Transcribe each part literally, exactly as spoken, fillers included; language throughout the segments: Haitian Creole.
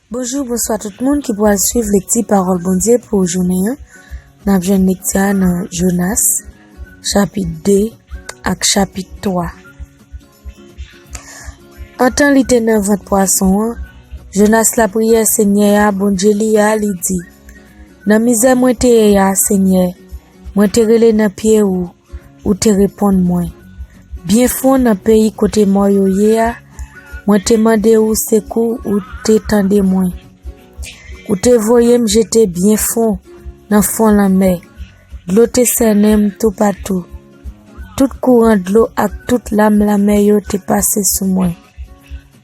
Bonjou, bonswa tout moun ki pral swiv lekti pawòl Bondye pou jounen an. N ap jwenn lekti a nan Jonas, chapit de ak chapit twa. Antan li te nan vant pwason an, Jonas lapriyè Senyè a, Bondye li a, li di, "Nan mizè mwen te ye a, Senyè, mwen te rele nan pye ou, ou te reponn mwen. Byen fon nan peyi kote mò yo ye a, mwen te mande ou sekou, ou te tande mwen. Ou te voye m jete byen fon nan fon lanmè. Dlo te sènen m toupatou. Tout kouran dlo ak tout lam lanmè yo te pase sou mwen.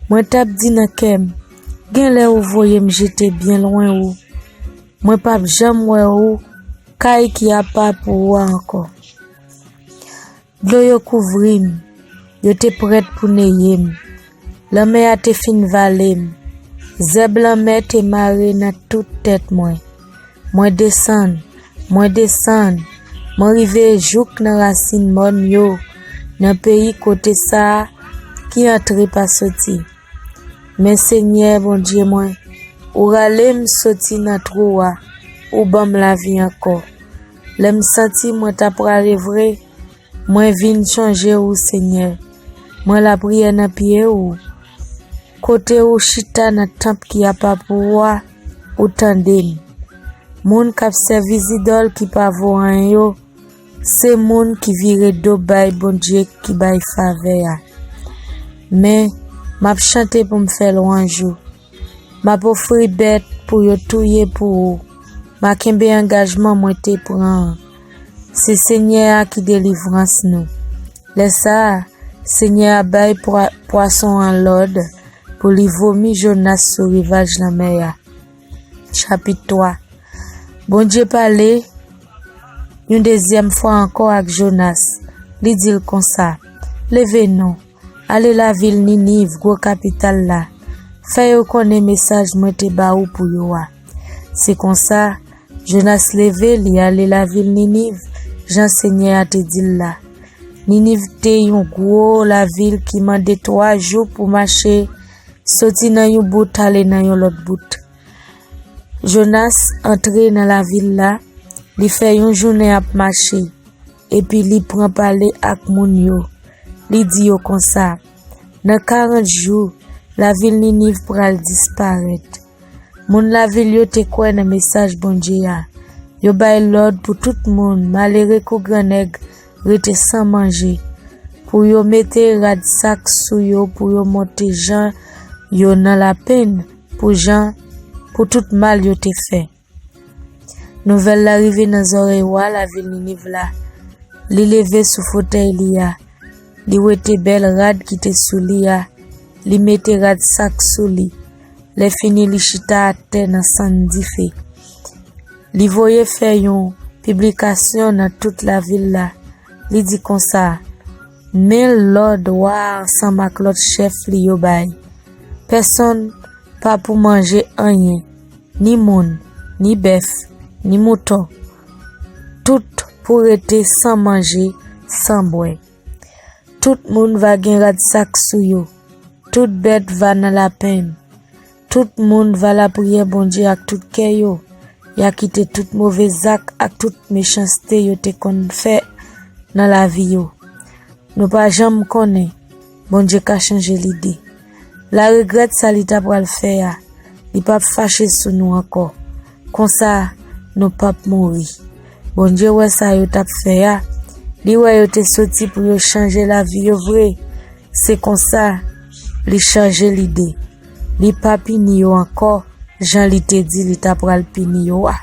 Mwen t ap di nan kè m, 'Genlè ou voye m jete byen lwen ou. Mwen p ap janm wè ou kay ki apa pou ou a ankò.' Dlo yo kouvri m, yo te prèt pou neye m. Lanmè a te fin vale m. Zèb lanmè te mare nan tout tèt mwen. Mwen desann, mwen desann, mwen rive jouk nan rasin mòn yo, nan peyi kote sa a ki antre pa soti. Men Senyè Bondye mwen, ou rale m soti nan twou a, ou ban m lavi ankò. Lè m santi mwen ta prale vre, mwen vin chonje ou, Senyè. Mwen lapriyè nan pye ou. Kote ou chita nan tanp ki apa pou ou a, ou tande m. Moun k ap sèvi zidòl ki pa vo anyen yo, se moun ki vire do bay Bondye ki bay favè a. Men, m ap chante pou m fè lwanj ou. M ap ofri bèt pou yo touye pou ou. M a kenbe angajman mwen te pran an. Se Senyè a ki delivrans nou." Lè sa a, Senyè a bay pwa-, pwason an lòd pou li vomi Jonas sou rivaj lanmè a. Chapit twa. Bondye pale yon dezyèm fwa ankò ak Jonas. Li di l konsa, "Leve non, ale lavil Niniv, gwo kapital la. Fè yo konnen mesaj mwen te ba ou pou yo a." Se konsa, Jonas leve, li ale lavil Niniv, jan Senyè a te di l la. Niniv te yon gwo lavil ki mande twa jou pou mache, soti nan yon bout ale nan yon lòt bout. Jonas antre nan lavil la, li fè yon jounen ap mache, epi li pran pale ak moun yo. Li di yo konsa, "Nan karant jou, lavil Niniv pral disparèt." Moun lavil yo te kwè nan mesaj Bondye a. Yo bay lòd pou tout moun, malere kou grannèg, rete san manje, pou yo mete rad sak sou yo, pou yo monte jan yo nan lapenn, pou jan, pou tout mal yo te fè. Nouvèl la rive nan zòrèy wa lavil Niniv la. Li leve sou fotèy li a. Li wete bèl rad ki te sou li a. Li mete rad sak sou li. Lè fini, li chita atè nan sann dife. Li voye fè yon piblikasyon nan tout lavil la. Li di konsa, "Men lòd wa a ansanm ak lòt chèf li yo bay. Pèsonn pa pou manje anyen, ni moun, ni bèf, ni mouton. Tout pou rete san manje, san bwè. Tout moun va gen rad sak sou yo. Tout bèt va nan lapenn. Tout moun va lapriyè Bondye ak tout kè yo. Y a kite tout move zak ak tout mechanste yo te konn fè nan lavi yo. Nou pa janm konnen, Bondye ka chanje lide. L a regrèt sa li ta pral fè a. Li p ap fache sou nou ankò. Konsa, nou p ap mouri." Bondye wè sa yo t ap fè a. Li wè yo te soti pou yo chanje lavi yo vre. Se konsa, li chanje lide. Li pa pini yo ankò, jan li te di li ta pral pini yo a.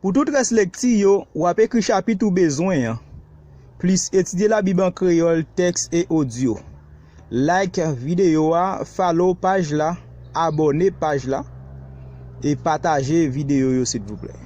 Pou tout rès lekti yo, w ap ekri chapit ou bezwen an. Plis etidye Labib an kreyòl, tèks e odyo. Like videyo a, follow paj la, abòne paj la, e pataje videyo yo, silvouplè.